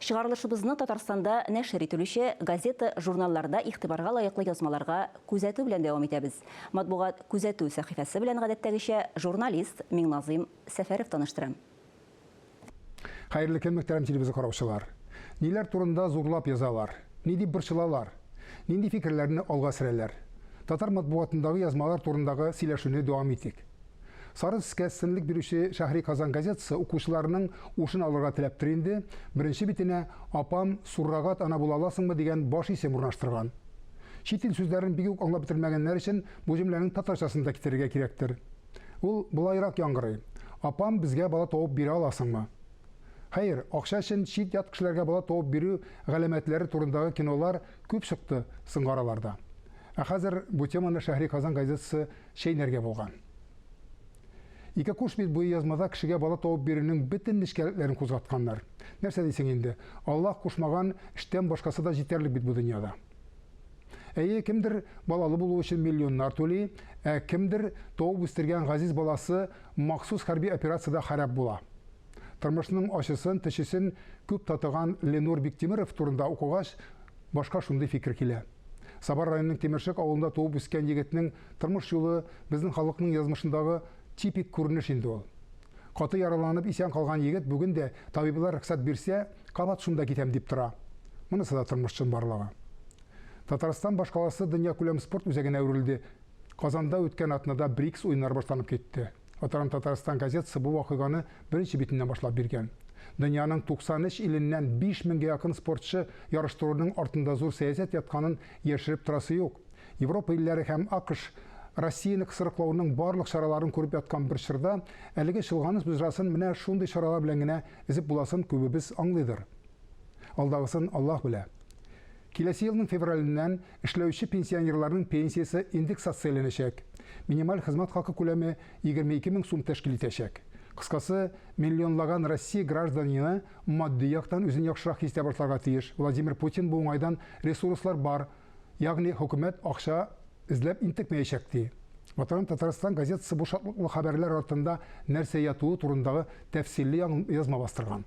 Чыгарылышыбызны Татарстанда нәшер ителүче газета, журналларда игътибарга лаеклы язмаларга күзәтү белән дәвам итәбез. Матбугат күзәтү сәхифәсе белән гадәттәгечә журналист Миңназыйм Сәфәров таныштыра. Хәерле көн, мөхтәрәм телевизор караучылар. Ниләр турында зурлап язалар? Ни дип борчылалар? Нинди фикерләрне алга сөрәләр? Татар матбугатындагы язмалар турындагы сөйләшүне дәвам итик. Сары төскә өстенлек бирүче Шәһри Казан газетасы укучыларының ушын алырга теләптер инде, беренче битенә Апам, суррогат ана була аласыңмы дигән баш исем урнаштырган. Чит ил сүзләрен бик үк аңлап бетермәгәннәр өчен бу җөмләнең татарчасын да китерергә кирәктер. Ул болайрак яңгырый, Апам, безгә бала табып бирә аласыңмы? Хәер, акча өчен чит-ят кешеләргә бала табып бирү галәмәтләре турындагы кинолар күп чыкты соңгы араларда. Ә хәзер бу теманы Шәһри Казан газетасы чәйнәргә булган. Ике куш бит буе язмада кешегә бала табып бирүнең бөтен нечкәлекләрен кузгатканнар. Нәрсә дисең инде, Аллаһ кушмаган эштән башкасы да җитәрлек бит бу дөньяда. Әйе, кемдер балалы булу өчен миллионнар түли, ә кемдер туып үстергән газиз баласы махсус хәрби операциядә харап була. Тормышның ачысын, төчесен күп татыган Ленур Биктимеров турында укыгач, башка шундый фикер килә. Саба районының Тимершык авылында туып үскән егетнең тормыш юлы безнең халыкның язмышындагы типик күренеш инде ул. Каты яраланып исән калган егет бүген дә, табиблар рөхсәт бирсә, кабат шунда китәм дип тора. Монысы да тормыш чынбарлыгы. Татарстан башкаласы дөньякүләм спорт үзәгенә әверелде. Казанда үткән атнада БРИКС уеннары башланып китте. Ватаным Татарстан газетасы бу вакыйганы беренче битеннән башлап биргән. Дөньяның 93 иленнән 5 меңгә якын спортчы ярыштыруның артында зур сәясәт ятканын яшереп торасы юк. Европа илләре һәм АКШ Россияне кысрыклауның барлык чараларын күреп яткан бер чорда әлеге чолганыш боҗрасын менә шундый чаралар белән генә өзеп буласын күбебез аңлыйдыр. Алдагысын Аллаһ белә. Киләсе елның февраленнән эшләүче пенсионерларның пенсиясе индексацияләнәчәк. Минималь хезмәт хакы күләме 22 мең сум тәшкил итәчәк. Кыскасы, миллионлаган Россия гражданины матди яктан үзен яхшырак хис итә башларга тиеш. Владимир Путин бу уңайдан ресурслар бар, ягъни хөкүмәт акча эзләп интекмәячәк, ди. Ватаным Татарстан газетасы бу шатлыклы хәбәрләр артында нәрсә ятуы турындагы тәфсилле язма бастырган.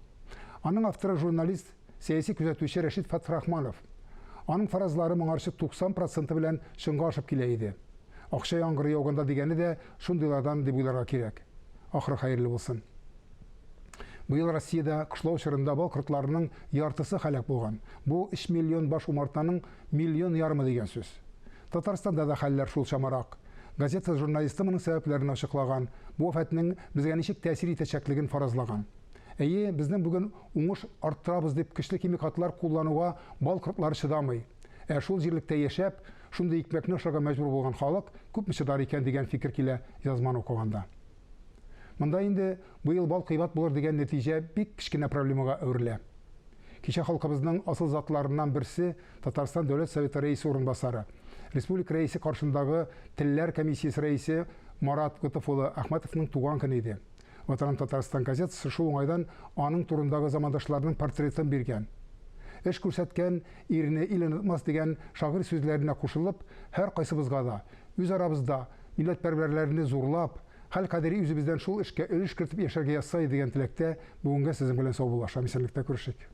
Аның авторы журналист Сәяси күзәтүче Рәшит Фәтхрахманов. Аның фаразлары моңарчы 90 проценты белән чынга ашып килә иде. Акча яңгыры яуганда дигәне дә шундыйлардан дип уйларга кирәк. Ахыры хәерле булсын. Быел Россиядә кышлау чорында бал кортларының яртысы һәлак булган. Бу 3 миллион баш умартаның миллион ярымы дигән сүз. Татарстанда да хәлләр шул чамарак. Газета журналисты моның сәбәпләрен ачыклаган, бу афәтнең безгә ничек тәэсир итәчәклеген фаразлаган. Әйе, безнең бүген уңыш арттырабыз дип көчле химикатлар куллануга бал кортлары чыдамый. Ә шул җирлектә яшәп, шундый икмәкне ашарга мәҗбүр булган халык күпме чыдар икән дигән фикер килә язманы укыганда. Монда инде быел бал кыйбат булыр дигән нәтиҗә бик кечкенә проблемага әверелә. Кичә халкыбызның асыл затларыннан берсе, Татарстан Дәүләт Советы рәисе урынбасары, республика рәисе каршындагы Телләр комиссиясе рәисе Марат Готыф улы Әхмәтовның туган көне иде. Ватаным Татарстан газетасы шул уңайдан аның турындагы замандашларының портретын биргән. Эш күрсәткән ирне ил онытмас дигән шагыйрь сүзләренә кушылып, һәркайсыбызга да, үз арабызда милләтпәрвәрләрне зурлап, хәл-кадәри үзебездән шул эшкә өлеш кертеп яшәргә язса иде дигән теләктә бүгенгә сезнең белән саубуллашам. Исәнлектә күрешик.